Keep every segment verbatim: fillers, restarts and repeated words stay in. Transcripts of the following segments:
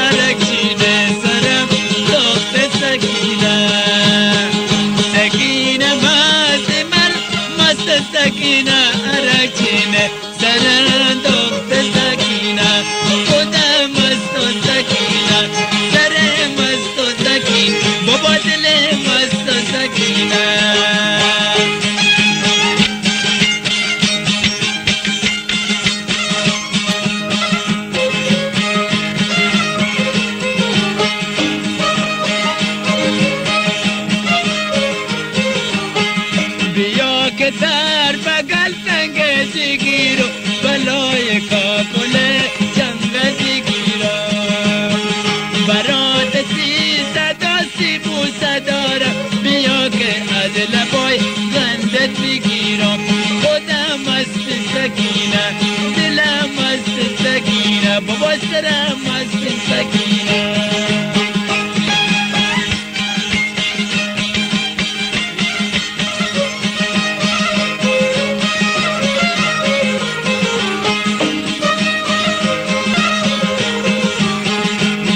Arekçîne serem doxte Sekîne. Sekîne mastê min, mastê Sekîne, arekçîne serem doxte Sekîne. Xuda masto Sekîne, serê masto Sekîn, baba dilê masto Sekîne. Biya ke derbe gel tenge zîgîro, belayê kakole çenge zîgîro. Beratê sî seda sî bû sedare, biya ke ez lebay gendet bigîro. Xuda mast Sekîne, dile mast Sekîne, baba sere mast Sekîne.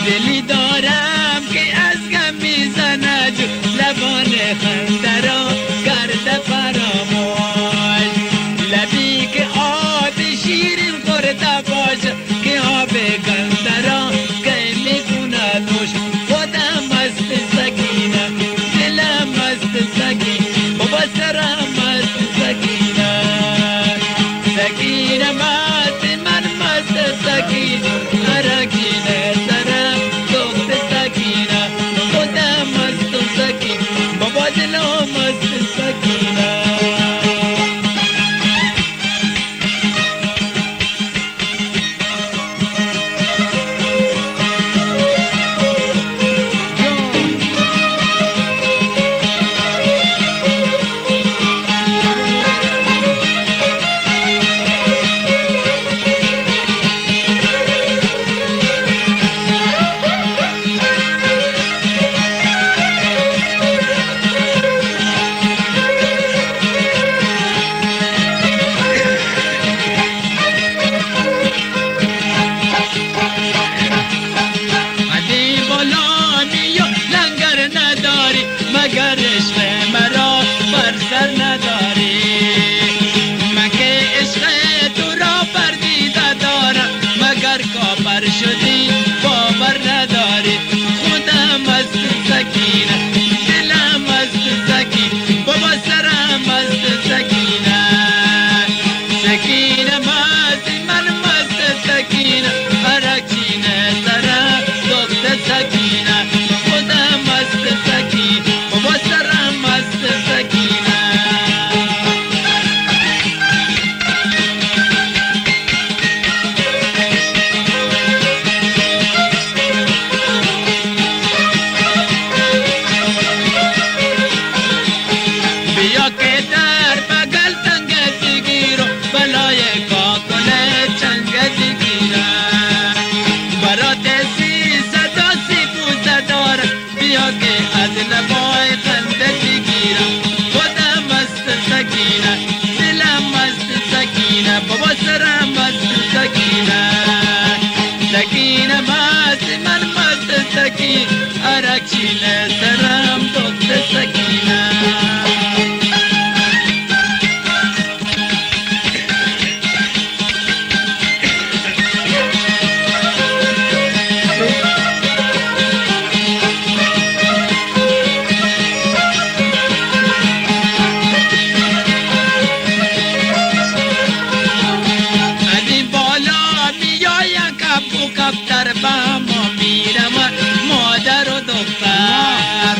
Dilî darem ke ez gemî zene cu, levanê xendera kerde feramoj. Lebî ke abê şîrîn xurte baş, ke abê gandera key mîkûna nûş. Xwede mast Sekîne, dile mast Sekîn, baba sere mast Sekîne. Sekîne mastê min mast Sekîn, arekîne sere doxtê Sekîne. Xwede mast Sekîn, baba dilo mast Sekîne. Edî bolanî yo lenger nedarî, meger eşqê me ra ber ser nedarî. Me ke eşqê tu ra berdî de dare, meger ka ber şudî bawer nedarî. Xude mast Sekîne, dile mast Sekîn, baba sere mast Sekîne. Sekîne mastî min mast Sekîne, arekçîne sere doxte Sekîne. Xude mast Sekîn, baba sere mast Sekîne. Biya ke derbe gel tenge zîgîro, belayê kakule çenge zîgîre. Beratê sî seda sî bû sedare, biya ke ez lebay xende zîgîre. Xude mast Sekîne, dile mast Sekîne, baba sere mast Sekîne. Sekîne mastî min mast Sekîn, arekçîne serem doxte Sekîne. Edî bala mîya ye kep û kepter, be hema mîre me mader û doxter.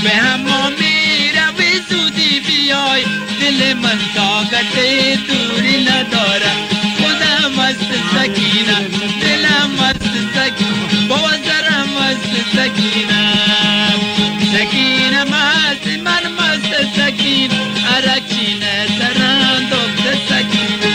Be hema mîre wî zûdî biyay, dilê min taqetê dûrî nedare. Xude mast Sekîne, dile mast Sekîn, baba sere mast Sekîne. Sekîne mastî min mast Sekîn, arekçîne sere doxte Sekîne.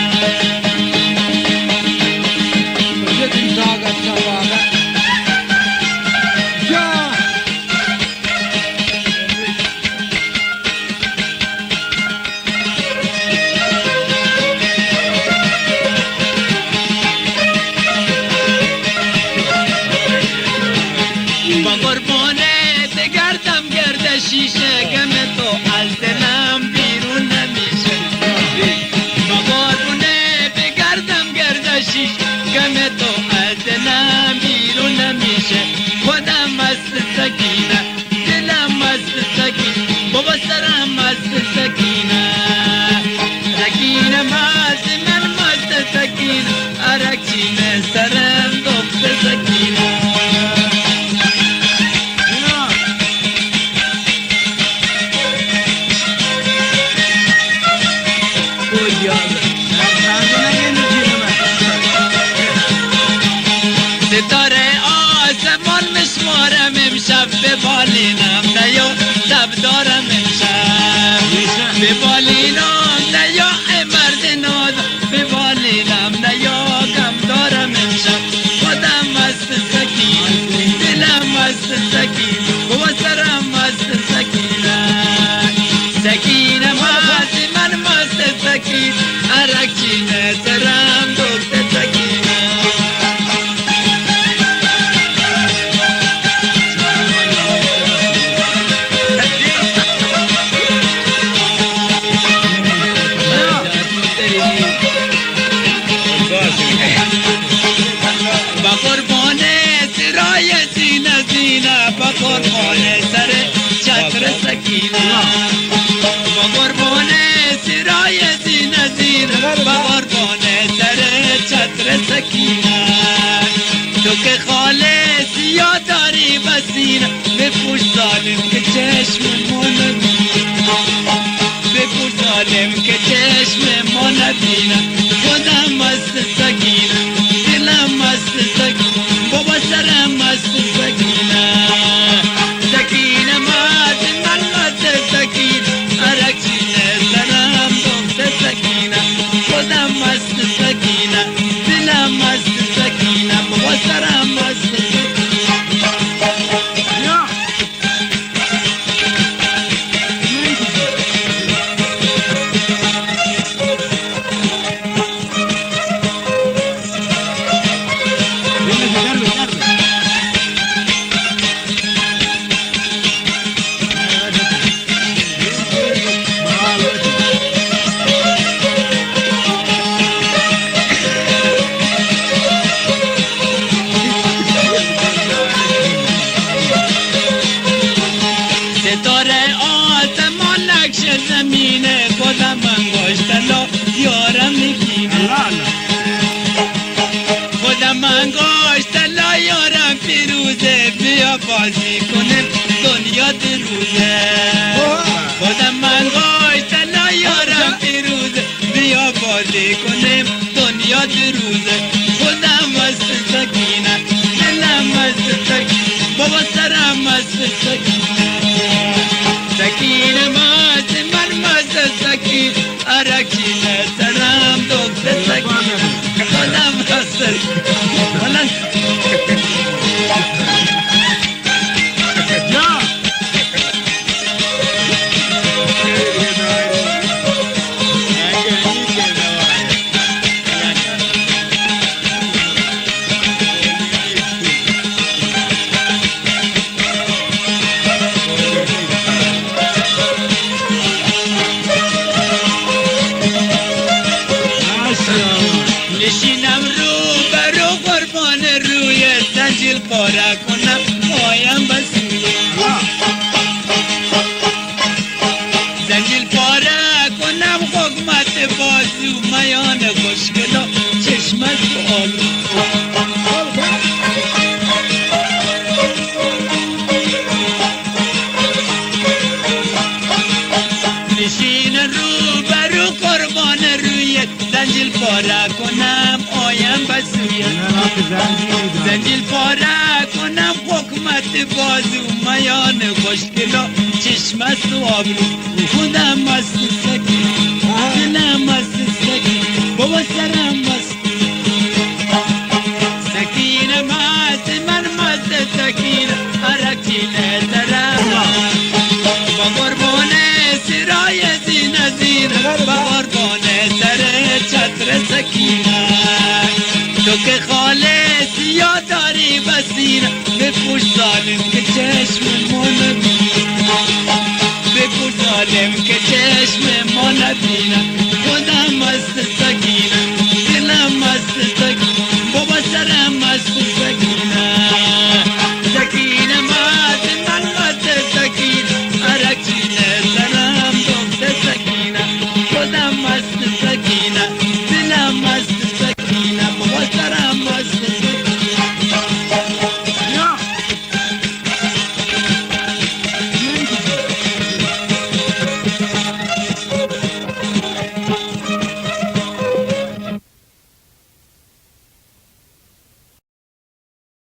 دارم امشب، ببالینم نیا، شب دارم امشب. ببالینم نیا، ای مرد ناز، ببالینم نیا، غم دارم امشب. خودم مست سکین، دلم مست سکین، بابا سرم مست سکینه. سکینه مست، من مست سکین، عرق چینه سرم دکته سکینه. بە قوربانێ سرای زینە زینە، بە قوربانێ سەر چەتر سەکینە. بە قوربانێ سرای زینە زینە، بە قوربانێ سەر چەتر سەکینە. تو که خالص یا داری بسینه، بپوش ظالم که چشم ما نبینه. بپوش ظالم که چشم ما نبینه. خودم مست سکینه، دلم مست سکینه، بابا سرم مست سکینه. سکینه مست، من مست سکینه، عرق چینه سرم دکته سکینه. خودم مست سکینه، دلم مست سکینه، بابا سرم مست سکینه. ستاره آسمان، نقش زمینه، خودم انگشت لا یارم می‌گینه. خودم انگشت لا یارم پیروزه، بیا بازی کنیم دنیا دو روزه. خودم انگشت لا یارم پیروزه، بیا بازی کنیم دنیا دو روزه. خودم مست سکینه، دلم مست سکینه، بابا سرم مست سکینه. سکینه مست، من مست سکینه، عرق چینه سرم دکته سکینه. خودم مست. نشینم رو بر رو قربان روی زنجیل پاره کنم، پایم بسوی. زنجیل پاره کنم، حکمت بازو میان خوشگلا چشمت آلو. نشین رو بر رو قربان روی زنجیل پاره کنم، آیم بسوی. زنجیل پاره کنم، حکمت بازو میان خوشگلا چشم است و آبرو. خودم مست سکین، دلم مست سکین، بابا سرم مست. سکینه مست، من مست سکینه، عرق چینه سرم. با قربان سرای زینه زینه، با قربان سر چتر سکینه. تو که خالص یا داری بسینه، بپوش ظالم که چشم ما نبینه. بپوش ظالم که چشم ما نبینه. خودم مست